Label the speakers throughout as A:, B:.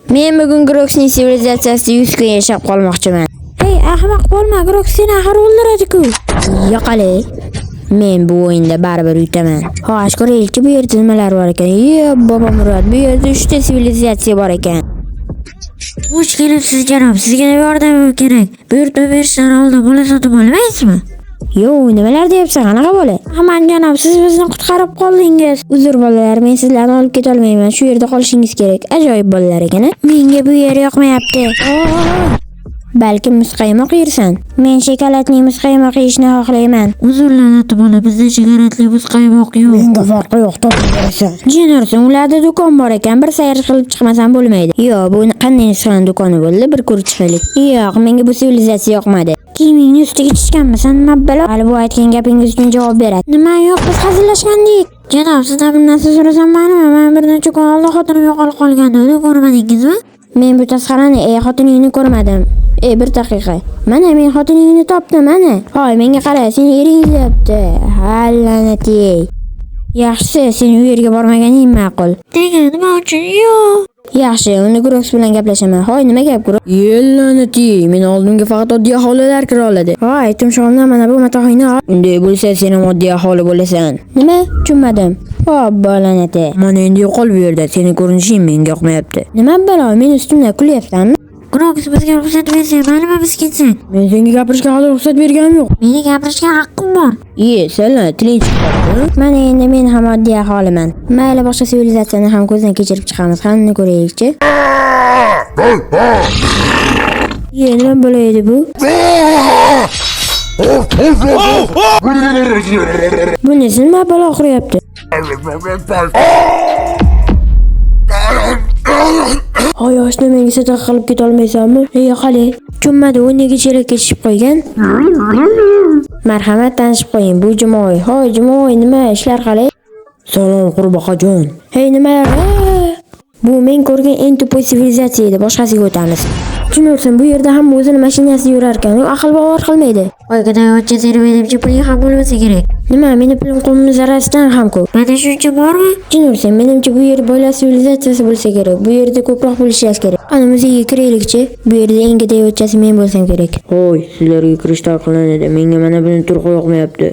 A: Men bugun Groxning sivilizatsiyasida 100 kun yashab qolmoqchiman. Hey, ahmoq bo'lma, Grox seni axir o'ldiradi-ku. Yo'qali. Men bu o'yinda baribir yutaman. Xo'sh, ko'raylikchi, bu yerda nimalar bor ekan. Ye, bobo Murod, bu yerda 3 ta sivilizatsiya bor ekan.
B: Xush kelibsiz, janob. Sizga nima yordamim kerak? Buyurtma berishdan oldin bola sotib olmaysizmi?
A: Yo, nimalar deyapsan, qanaqa bola? Aman janob, siz bizni qutqarib qoldingiz. Uzr bolalar, men sizlarni olib ketolmayman. Shu yerda qolishingiz kerak. Ajoyib bolalar ekan, a? Menga bu yer yoqmayapti. Balkim muzqaymoq yersan? Men shokoladli muzqaymoq yeyishni xohlayman.
B: Uzr, la'nati bola, bizda shokoladli muzqaymoq yo'q.
A: Menga farqi yo'q, topib berasan. Jinursin, ularda do'kon bor ekan, bir sayr qilib chiqmasam bo'lmaydi. Yo'q, bu qanday nusxani do'koni bo'ldi, bir ko'rib chiqaylik. Yo'q, menga bu sivilizatsiya yoqmadi. Kiyimingni ustiga tushganmisan, nima balo? Hali bu aytgan gapingiz uchun javob beradi. Nima yo'q, biz hazillashgandik.
B: Janob, sizdan bir narsa so'rasam maylimi? Men bir necha kun oldin xotinim yo'qolib qolgandi. Uni ko'rmadingizmi?
A: Men bu tasqarani, xotiningni ko'rmadim. Bir daqiqa. Mana men xotiningni topdim, mana. Hoy, menga qara, seni ering izlayapti. Ha, la'nati. Yaxshisi, sen u yerga bormaganing ma'qul.
B: Nega? Nima uchun? Yo'q.
A: Yaxshi, uni Grox bilan gaplashaman. Hoy, nima gap, Grox? La'nati, meni oldimga faqat oddiy aholilar kira oladi. Hoy, tumshug'imdan mana bu matohingni ol. Unday bo'lsa, sen ham oddiy aholi bo'lasan. Nima? Tushunmadim. Hop, la'nati. Mana endi yo'qol bu yerda. Seni ko'rinishing menga yoqmayapti. Nima balo, men ustimdan kulyapsanmi?
B: Grox, bizga ruxsat bersang, maylimi biz ketsak?
A: Men senga gapirishga hali ruxsat berganim yo'q.
B: Meni gapirishga haqqim bor.
A: Ye, sen tiling chiqib qoldi. Mana endi men ham oddiy aholiman. Mayli, boshqa sivilizatsiyani ham ko'zdan kechirib chiqamiz. Qani ko'raylikchi. Ye, nima bo'laydi bu? Bunisi nima balo quryapti? Hoy, oshna, menga sadaqa qilib ketolmaysanmi? Ey, qali. Tushunmadi, u nega chelakka tushib qo'ygan? Marhamat, tanishib qo'ying. Bu Jumoy. Hoy, Jumoy, nima ishlar qalay? Salom, qurbaqajon. Hey, nimalar? Bu men ko'rgan eng tupoy sivilizatsiya edi. Boshqasiga o'tamiz. Tushunursan, bu yerda hamma o'zini mashinasida yurar ekan. U aql bovar qilmaydi.
B: Voy, g'idayotchi, seni menimcha puling ham bo'lmasa kerak.
A: Nima, meni pulim qo'limni zarrasidan ham ko'p.
B: Mana shuncha bormi?
A: Tushunursan, menimcha bu yer boylar sivilizatsiyasi bo'lsa kerak. Bu yerda ko'proq pul ishlash kerak. Qani muzeyga kiraylikchi. Bu yerda eng g'idayotchasi men bo'lsam kerak. Hoy, sizlarga kirish taqiqlanadi. Menga mana buni turqi yoqmayapti.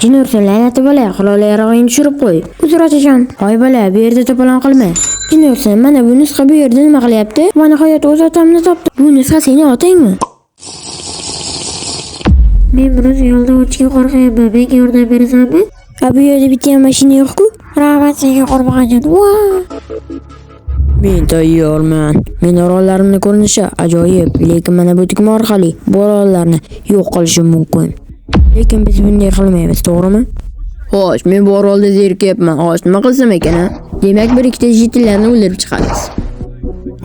A: Jinursin, la'nati bola, qurol yarog'ingni tushirib qo'y. Uzr otajon. Hoy bola, bu yerda to'polon qilma. Jinursin, mana bu nusxa bu yerda nima qilyapti? Va nihoyat o'z otamni topdim. Bu nusxa seni otangmi?
B: Men biroz yo'lda o'tishga qo'rqyapman. Menga yordam berasanmi?
A: A bu yerda bitta ham mashina yo'q-ku.
B: Rahmat senga, qurbaqajon. Va!
A: Men tayyorman. Men orollarimni ko'rinishi ajoyib, lekin mana bu tugma orqali bu orollarni yo'q qilishim mumkin. Lekin biz bunday qilmaymiz, to'g'rimi? Xo'sh, men bu orolda zerikyapman. Xo'sh, nima qilsam ekan, a? Demak, bir ikkita jitillarni o'ldirib chiqamiz.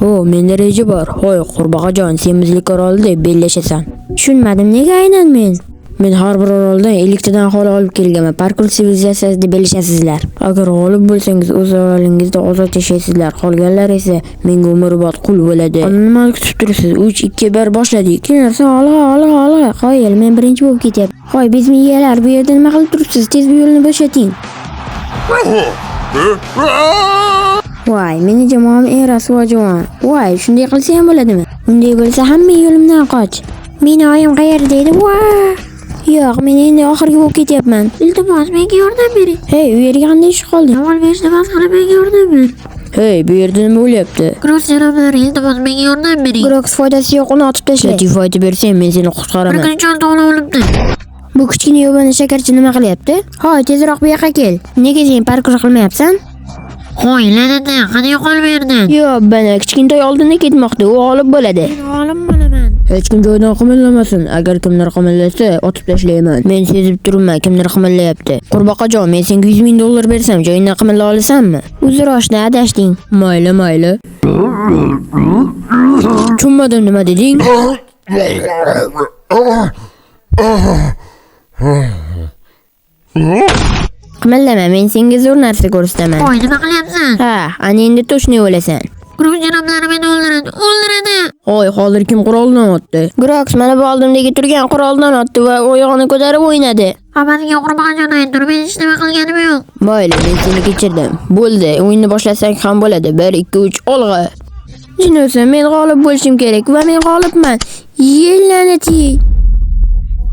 A: Ho, menda reja bor. Hoy, qurbaqajon, sen muzlik orolida bellashasan. Tushunmadim, nega aynan men? Men har bir oroldan 50 tadan aholi olib kelganman. Parkur sivilizatsiyasida bellashasizlar. Agar g'olib bo'lsangiz, o'z orolingizda ozod yashaysizlar. Qolganlar esa menga umrbod qul bo'ladi. Ana nimani kutib turibsiz? 3 2 1 boshladik. Narsa olg'a, olg'a, olg'a. Qoyil, men birinchi bo'lib ketyapman. Hoy, bezmiyalar, bu yerda nima qilib turibsiz? Tez bu yo'lni bo'shating. Voy, meni jamoam eng rasvo jamoa. Voy, shunday qilsa ham bo'ladimi? Unday bo'lsa hamma yo'limdan qoch. Meni oyim qayerda edi? Voy! Yo'q, men endi oxirgi bo'lib ketyapman.
B: Iltimos, menga yordam bering.
A: Hey, u yerga qanday tushib qolding?
B: Savol berishni bas qilib menga yordam ber.
A: Hey, bu yerda nima bo'lyapti?
B: Grox janoblari, iltimos menga yordam bering.
A: Grox foydasi yo'q, uni otib tashla. Latifa aytib bersang, men seni
B: Bir
A: qutqaraman.
B: kun chol tog'la o'libdi.
A: Bu kichkina yovani shakarchi nima qilyapti? Hoy, tezroq bu yoqqa kel. Nega sen parkur qilmayapsan?
B: Qo'y, la'nati, qani yo'qol bu yerdan.
A: Yo'q, bana kichkintoy oldinda ketmoqda, u g'olib bo'ladi.
B: Men g'olib bo'laman.
A: Hech kim joyidan qimillamasin. Agar kimdir qimillasa, otib tashlayman. Men sezib turibman, kimdir qimillayapti. Qurbaqajon, men senga 100 ming dollar bersam, joyingdan qimilla olasanmi? Uzr oshna, adashding. Mayli, mayli. Tushunmadim, nima deding? Qimillama, men senga zo'r narsa ko'rsataman.
B: Qo'y, nima qilyapsan?
A: Ha, ana endi to'shni o'lasan.
B: Grox janoblari meni o'ldiradi, o'ldiradi.
A: Hoy, hozir kim quroldan otdi? Grox mana bu oldimdagi turgan quroldan otdi va oyog'ini ko'tarib o'ynadi.
B: Hammasiga qurbaqajon aytdi, men hech nima qilganim yo'q.
A: Mayli, men seni kechirdim. Bo'ldi, o'yinni boshlasak ham bo'ladi. 1 2 3 olg'a. Jin men g'olib bo'lishim kerak va men g'olibman. Ye la'nati.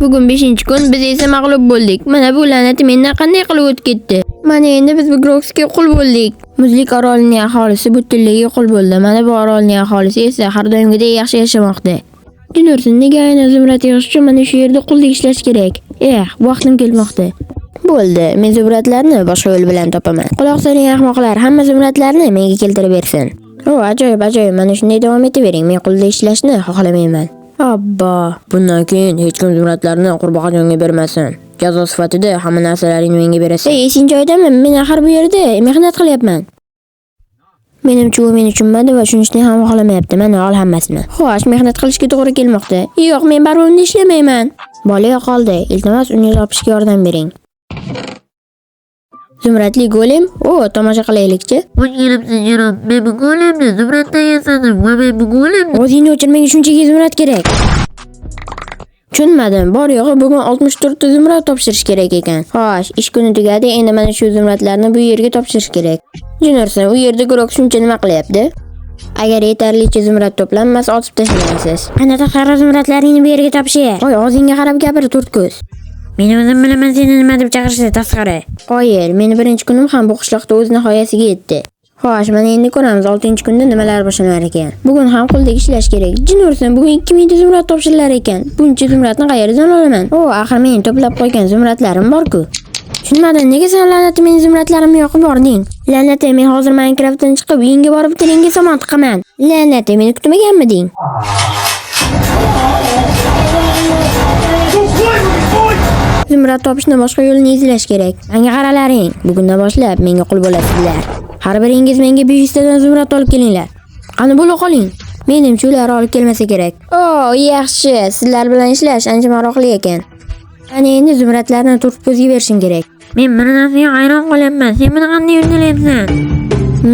A: Bugun 5-kun, biz esa mag'lub bo'ldik. Mana bu la'nati mendan qanday qilib o'tib ketdi? Mana endi biz bu Groxga qul bo'ldik. Muzlik orolining aholisi butunlay qul bo'ldi. Mana bu orolning aholisi esa har doimgidek yaxshi yashamoqda. Jin nega aynan zumrad yig'ish uchun mana shu yerda qullik ishlash kerak? Eh, vaqtim kelmoqda. Bo'ldi, men zumradlarni boshqa yo'l bilan topaman. Quloq soling ahmoqlar, hamma zumradlarni menga keltirib bersin. O, ajoyib, ajoyib. Mana shunday davom etavering. Men qulda ishlashni xohlamayman. Obbo, bundan keyin hech kim zumradlarni qurbaqajonga bermasin. Jazo sifatida hamma narsalaringni menga berasan. Ey, esing joyidami? Men axir bu yerda mehnat qilyapman. Menimcha u meni tushunmadi va tushunishni ham xohlamayapti. Mana ol hammasini. Xo'sh, mehnat qilishga to'g'ri kelmoqda. Yo'q, men baribir unda ishlamayman. Bola yo'qoldi. Iltimos, uni topishga yordam bering. Zumradli golem? O, tomosha qilaylikchi.
B: Xush kelibsiz janob. Men bu golemni zumraddan yasadim va men bu golemni
A: O'zingni o'chir, menga shunchaki zumrad kerak. Tushunmadim. Bor yo'g'i bugun 64 ta zumrad topshirish kerak ekan. Xo'sh, ish kuni tugadi. Endi mana shu zumradlarni bu yerga topshirish kerak. Jin ursin, u yerda Grok shuncha nima qilyapti? Agar yetarlicha zumrad to'planmasa, otib tashlanasiz.
B: Qanaqa qara zumradlaringni bu yerga topshir.
A: Voy, og'zingga qarab gapir, to'rt ko'z.
B: Men o'zim bilaman seni nima deb chaqirishni tasqari.
A: Qoyil, meni birinchi kunim ham bu qishloqda o'z nihoyasiga yetdi. Xo'sh, mana endi ko'ramiz 6-kunda nimalar boshlanar ekan. Bugun ham quldek ishlash kerak. Jin ursin, bugun 2000 ta zumrad topshirilar ekan. Buncha zumradni qayerdan olaman? O, axir mening to'plab qo'ygan zumradlarim bor-ku. Tushunmadim, nega sen la'nati mening zumradlarimni yoqib yubording? La'nati, men hozir Minecraftdan chiqib uyingga borib tilingga somon tiqaman. La'nati, meni kutmaganmiding? Zumrad topishni boshqa yo'lini izlash kerak. Menga qaralaring, bugundan boshlab menga qul bo'lasizlar. Har biringiz menga 500 tadan zumrad olib kelinglar. Qani bo'la qoling. Menimcha ular olib kelmasa kerak. O, yaxshi, sizlar bilan ishlash ancha maroqli ekan. Ana endi zumradlarni to'rt ko'zga berishim kerak.
B: Men bir narsaga hayron qolyapman. Sen buni qanday uddalayapsan?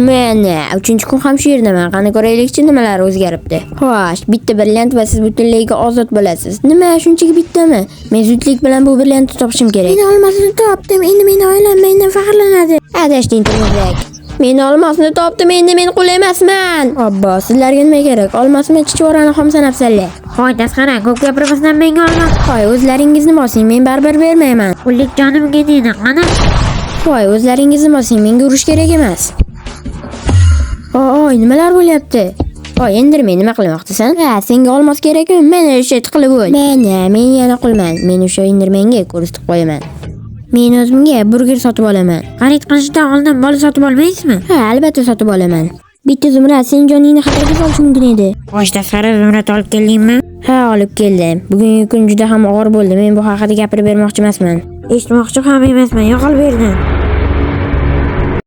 A: Mana, 3-kun ham shu yerdaman. Qani ko'raylikchi nimalar o'zgaribdi. Xo'sh, bitta brilliant va siz butunlayga ozod bo'lasiz. Nima, shunchaki bittami? Men zudlik bilan bu brilliantni topishim kerak. Men olmosni topdim. Endi meni oilam mendan faxrlanadi. Adashding Timurdak. Men olmosni topdim, endi men qul emasman. Obbo, sizlarga nima kerak? Olmosmi chichvorani xom sanabsanlar.
B: Hoy tasqara, ko'p gapirmasdan menga olma.
A: Hoy, o'zlaringizni bosing, men baribir bermayman.
B: Qullik jonimga tegdi. Qani?
A: Voy, o'zlaringizni bosing, menga urush kerak emas. Oy, nimalar bo'lyapti? Voy, endirmay nima qilmoqchisan? Ha, senga olmos kerakmi? Mana o'sha tiqilib o'l. Mana, men yana qulman. Men o'sha endirmanga ko'rsatib qo'yaman. Men o'zimga burger sotib olaman.
B: Xarid qilishdan oldin bola sotib olmaysizmi?
A: Ha, albatta sotib olaman. Bitta zumrad sening joningni xatarga solishi mumkin edi.
B: Xo'sh, tasqara zumrad olib keldingmi?
A: Ha, olib keldim. Bugungi kun juda ham og'ir bo'ldi. Men bu haqida gapirib bermoqchi emasman.
B: Eshitmoqchi ham emasman. Yo'qol bu yerdan.